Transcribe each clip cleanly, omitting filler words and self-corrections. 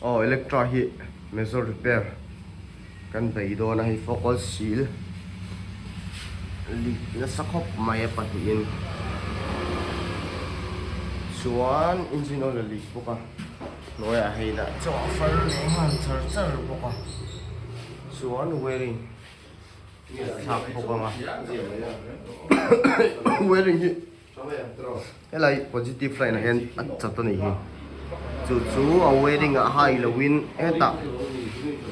Aw Electra hi major repair kan bei dawn a hei focus seal leak nasa khawp mai a pahnihin chuan engine oil a leak bawk a hnuaiah hei lah chaw a far leh nghal char char bawk a chuan wiring thlak bawk ang a wiring hi. Helai positive line ah hian a chat a nih hi chu chu a wiring ah hai lo in hetah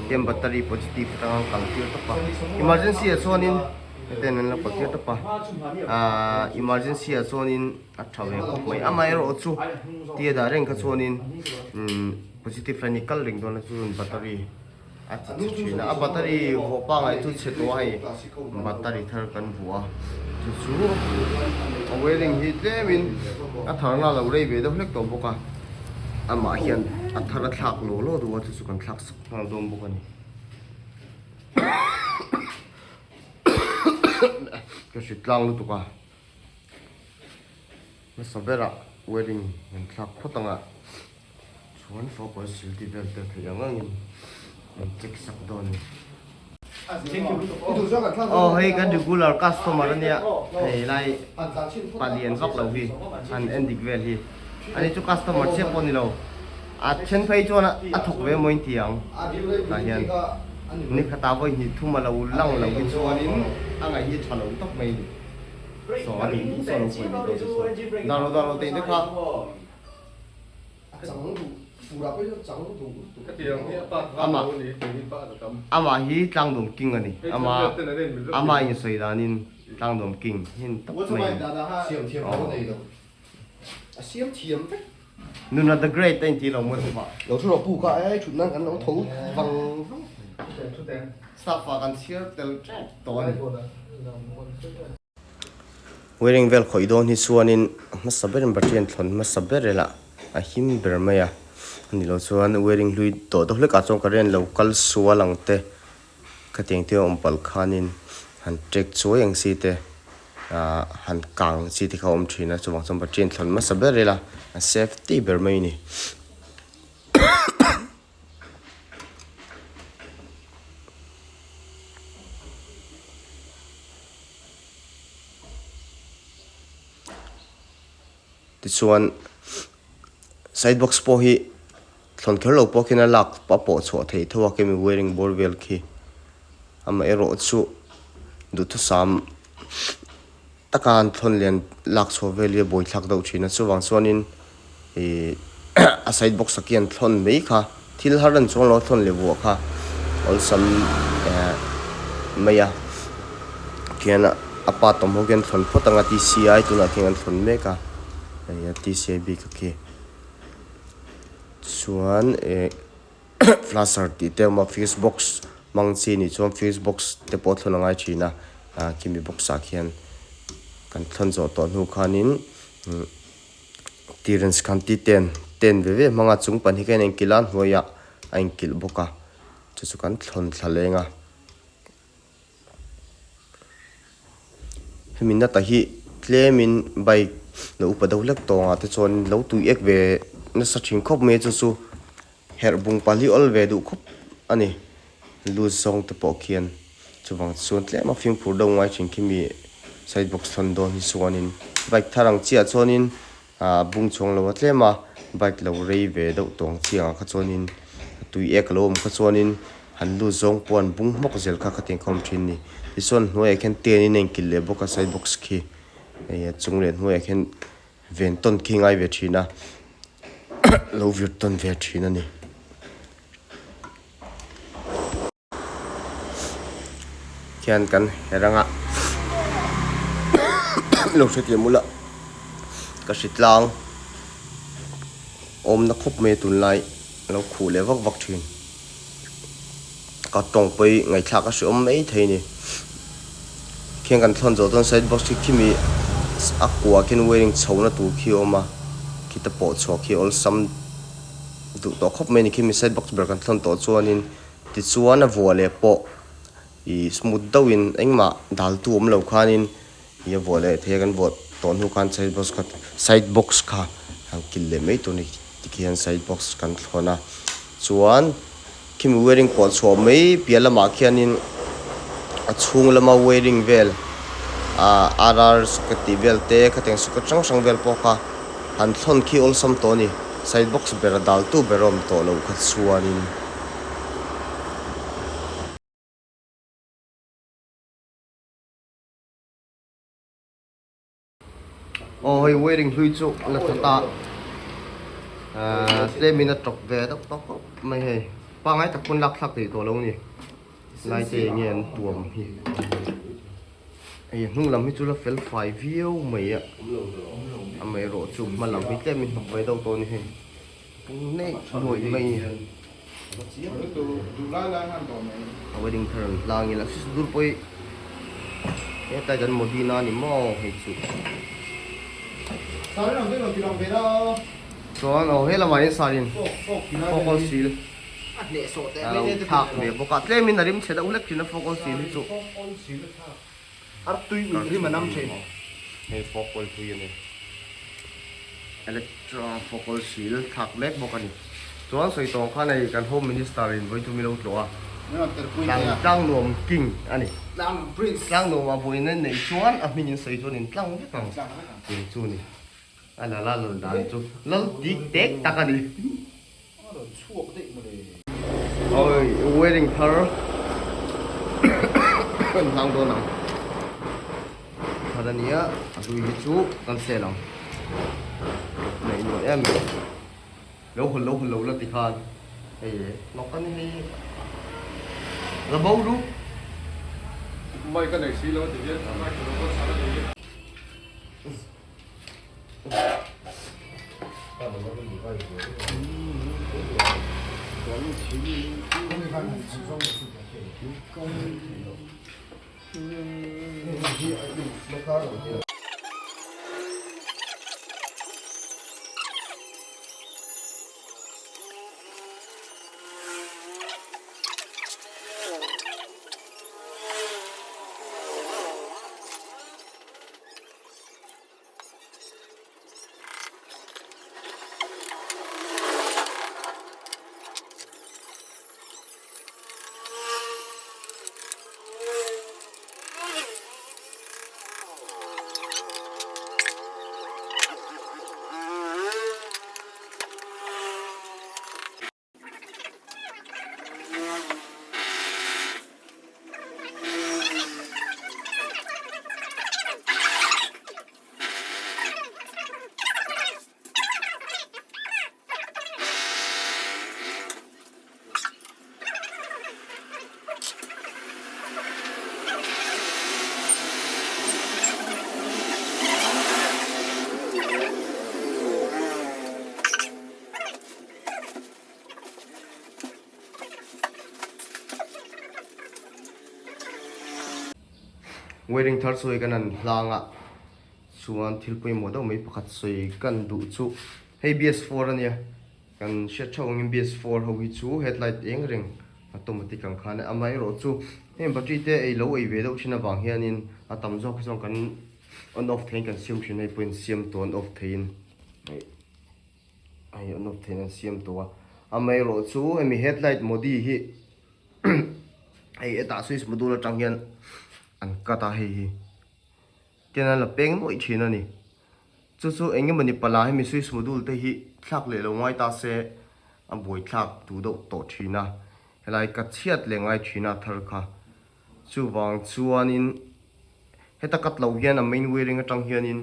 hian battery positive atanga an kal tir tawp a emergency ah chuanin hetiang an lo kal tir tawp a ahh emergency ah chuanin a tha ve khawp mai amaherawh chu tia dah reng kha chuanin umm positive line hi kal reng dawn a chu chuan battery. A ti chhe thin a, a battery vuah pangai chu chhe tawh a hei battery thar kan vuah a chu chu a wearing hi tlemin a tharna a lo rei ve deuh hlek tawh bawk a amah hian a thar a thlak law law duh a chu chu kan thlak sak nghal dawn bawk a ni ka hrit tlang lutuk a. Hmasa berah wedding an thlak phawt ang a, chuan focus sil tih vel te theih ang angin an check sak dawn a ni. Aw hei kan regular customer a nia, hei lai palian vak lo hi an en dik vel hi, ani chu customer chiah pawh a ni lo, a then phei chuan a thawk ve maw in ti ang tah hian ni khatah vawi hnih thum a lo lang lo hi chuanin a ngaih hi tha lo tawp mai a ni. Saw a nih saw lo pawih leh dawn che saw. Dar lo dar lo teh te kha. Amah amah hi tlangdawm king a ni. Ama ama insawi danin tlangdawm king hin tawp mai a ni. Nuna the great a inti lo maw chuvah. Lo thu rawh pu kha e thut nan kan lo tho vang vang. Staff ah kan chhiar tel tep tawh a ni. Wiring vel khawih dawn hi chuanin a hmasa berin battery an thlawn hmasa ber ila a him ber mai a. Ani lo chuan wiring hlui tawh deuh hlekah chuan current lo kal sual ang te khatiang te awm palh khanin han check chuai ang chi te ahh han kang chi te kha a awm thin a chuvang chuan battery an thlawn hmasa ber ila a safety ber mai a ni. Tichuan side box pawh hi thlawn kher lo pawh khian a lak a pawh chhuah theih tho a khemi wiring bawr vel khi amaherawh chu duhthusam taka an thlawn lian lak chhuah vel hi a buaithlak deuh thin a chuvang chuanin ih a side box ah khian thlawn mai kha thil har an chuang lo a thlawn leh vuah kha awlsam eh mai a khian a part awm ho khian thlawn phawt ang a T C I tunah khian an thlawn mek a hei a T C I bik a khi chuan eh flasher tih te a awm a fuse box hmang chi nih chuan fuse box te pawh thlawn a ngai thin a ah khimi box ah khian kan thlawn zawh tawh hnu khanin Tirens khan ti ten ten ve ve hmanga chung pahnih kha in enkilh a hnuaiah a inkilh bawk a chu chu kan thlawn thla leng a hemi nata hi tlemin bike lo upa deuh hlek tawngah te chuan lo tui ek ve nasa thin khawp mai a chu chu. Herh bung pali awl ve duh khawp a ni. Lu zawng te pawh khian chuvang chuan tlem a fimkhur deuh ngai thin khi mi side box thlawn dawn hi chuanin bike thar ang chiah chuanin ah bung chhuang lo a tlem a bike lo rei ve deuh tawng chiang ah kha chuanin a tui ek a lo awm kha chuanin han lu zawng pawh an bung hmawk zel kha khatiang kha awm thin a ni. Tichuan hnuaiah khian ten in a inkilh leh bawk a side box khi hei a chung leh hnuaiah khian Ven tawn khi ngai ve thin a, lo vir tawn ve thin a ni. Khian kan her anga lo hrethiam ula ka hri tlang awmna khawp mai a tunlai lo khuh leh vak vak thin. Ka tawng pawi ngaihthlak a hreawm mai thei a ni. Khian kan thlawn zawh chuan side box khi khimi a kua khian wiring chho na tur khi a awm a, khita pawh chhuah khi awlsam duh tawh khawp mai a ni. Khimi side box ber kan thlawn tawh chuanin tichuan a vuah leh pawh ih smooth deuhin engmah dal tu awm lo khanin ih a vuah leh thei a kan vuah tawh hnu khan side box kha side box kha han kilh leh mai tur a ni. Tikhian side box kan thlawn a. Chuan khimi wiring pawh chhuah mai piah lamah khianin a chhung lama wiring vel ah RR socket tih vel te khatiang socket hrang hrang vel pawh kha han thlawn khi awlsam tawh a ni. Side box ber a dal tu ber a awm tawh loh kha chuanin. Aw hei wearing hlui chu la that a ahh tlem in a tawp ve deuh tawk khawp mai hei pangai tak pawn lak thlak thei tawh lo a ni lai te enge an tuam hi hei a hnung lam hi chu la fel fai viau mai a amaherawh chu hma lam hi tlem in hnawk ve deuh tawh a ni hei pung neih nuaih mai a ni a wedding thar an hlang ila dur pawh hi hetlai kan Modina a ni maw hei chu chuan aw he lamah hian sarin fawk sil a lo thlak ve bawk a tlemin a rim chhe deuh hlek thin a fawk sil hi chu hei fawk hlui a ni. Electra fawkawl sil thlak mek bawk a ni. Chuan sawi tawng khan hei kan Home Minister in vawi thum i lo tlawh a, tlang Tlangnuam King a ni. Tlangnuam ah vawiin a neih chuan a hming in sawi chuan in tlang vek ang tih chu a ni. A la la lal dan chu lal tik tek tak a ni. Awi wedding thar kan hlang dawn ang thar a nia a hlui hi chu kan sel ang neih nuam em em lo hawn lo hawn lo la ti khan hei hnawk a ni hei la bo lu mai ka nei si lo ti hian mai ka lo chhan a ni. Wedding thar chu hei kan han hlang a chuan thil pawimawh deuh mai pakhat sawi kan duh chu hei BS four a nia kan hriat theuh angin BS four ho hi chu headlight eng reng automatic ang khan amaherawh chu heng battery te ei lo ei ve deuh thin avang hianin a tam zawk hi chuan kan on off theiin kan siam thin a hei pawhin siam tawh on off theiin hei. Hei an awp theihin an siam tawh a, amaherawh chu hemi headlight modi hi hei hetah switch module atang hian an cut a hei hi tian an la peng nuaih thin a ni chu chu eng emawni pala hemi switch module te hi thlak leh lo ngai ta se a buai thlak duh deuh tawh thin a helai ka chhiat leh ngai thin a thar kha chuvang chuanin. Heta cut loh hian a main wiring atang hianin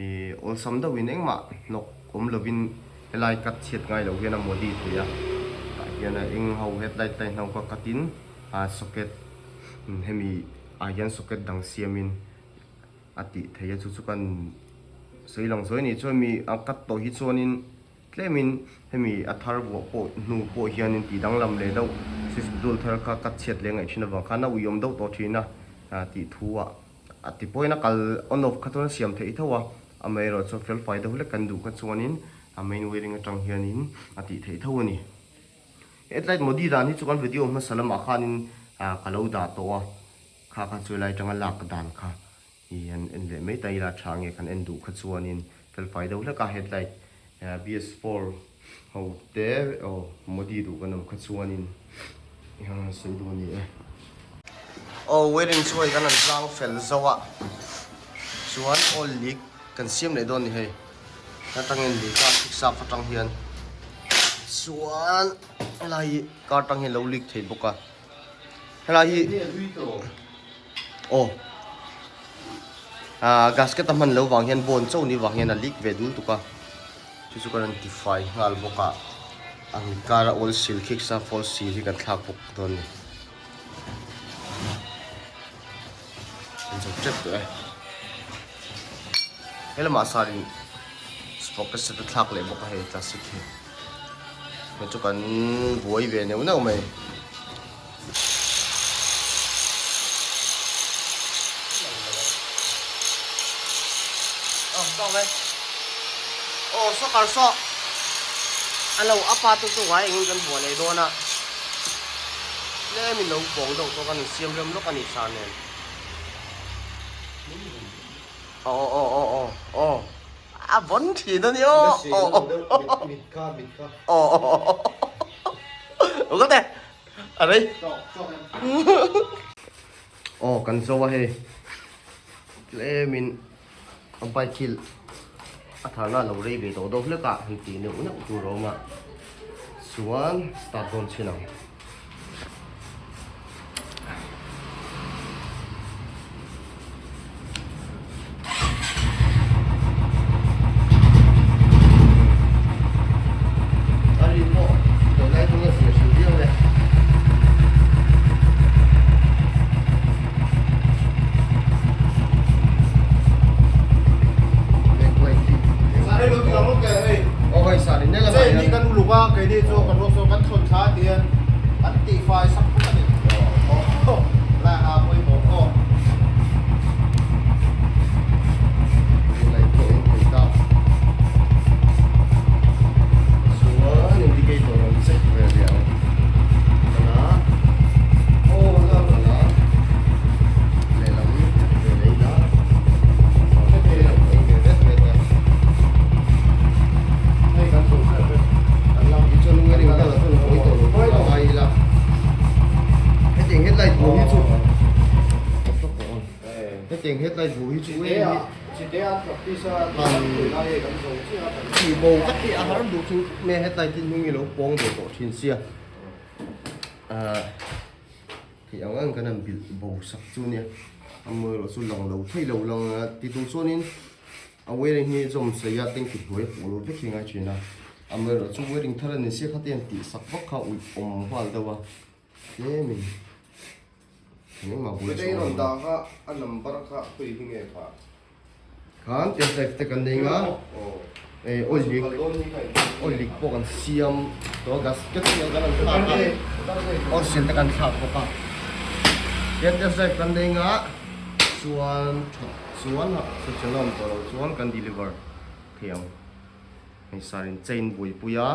ih awlsam deuhin engmah hnawk awm lovin helai cut chhiat ngai loh hian a modi thei a, tah hian a eng ho headlight line ho kha cut in a socket hemi ah hian socket dang siamin a tih theih a chu chu kan sawi lang sawi a nih chuan mi a cut tawh hi chuanin. Tlemin hemi a thar vuah pawh hnu pawh hianin tih danglam leh deuh switch module thar kha cut chhiat leh ngaih thin avang khan a uiawm deuh tawh thin a tih thu ah a ti pawhin a kal on off kha chuan a siam theih tho a, amaherawh chuan fel fai deuh hlek kan duh kha chuanin a main wiring atang hianin a tih theih tho a ni. Headlight modi dan hi chu kan video hmasa lamah khanin ka lo dah tawh a, kha kha chu helai atanga lak dan kha I han en leh mai ta ila tha nge kan en duh kha chuanin felfai deuh hlek a headlight BS four. Ho te aw Modi duh kan awm kha chuanin i han sawi duh a ni e. Aw wedding chu hei kan han tlang fel zo a chuan oil leak kan siam leh dawn a ni hei atangin leak a fix up atang hian chuan helai hi car tang hian lo leak thei bawk a helai hi aw ah gasket a hman loh vang hian bone chauh ni vang hian a leak ve dul tuk a. Chu chu kan rawn tifai nghal bawk a, ang kara oil seal khik sa false seal hi kan thlak bawk dawn a ni. Kan zo tep tawh e. He lamah sarin sprocket set a thlak leh bawk a hei classic hi. Hei chu kan buai ve neuh neuh mai. Aw soccer saw a lo a pa tu chu ngai engin kan buah leh dawn a tlem in lo pawng deuh tawk a ni siam rem lawk a ni sar nen aw aw aw aw aw a vawn thin a ni aw aw aw aw aw aw A rei. Aw kan zo a hei. Tlemin a bike hi a tharna a lo rei ve tawh deuh hlek a han tih neuh neuh tur a awm a. Chuan start dawn chhin ang. A ri pawh tunlai chu la zir hrim viau e. Aw hei sar in lamah hian. Kan uluk a keini chu kan ruak sawn kan thawn thla tian an tihfai sak vek a ni. Aw lai a pawimawh aw. Light pawh in thei ta. Chuan indicator an check ve leh ang. Kala aw la kala lehlam check ve leh ila. Eng ve vet vet a. Hei kan sawi chiah vek. Kan lam hi chuan wearing vel ah chuan pawi tawh lo tur a ngai ila. Hetiang headlight bu hi chu hetiang headlight bu hi chu eng hi tih bo vek hi a har duh thin khawp mai a headlight hi hnung hi lo pawng ve tawh thin sia ahh theih ang ang kan han bilh bo sak chu nia amaherawhchu chu lang lo thei lo lang a ti tur chuanin a wearing hi zawm sawi a tanki hnuai a pawh lo vek hi a ngai thin a amaherawhchu wearing thar a ni sia kha te an tih sak vak kha uih awm nghal deuh a tlemin. Hei rawn dah kha a number kha khawi hi nge kha? Khan test drive te kan nei nga eh oil leak oil leak pawh kan siam tawh gasket te kan han thlak a oil seal te kan thlak bawk a tian test drive kan nei nga chuan that chuan sawisel a awm tawh loh chuan kan deliver thei ang hei sarin chain buaipui a.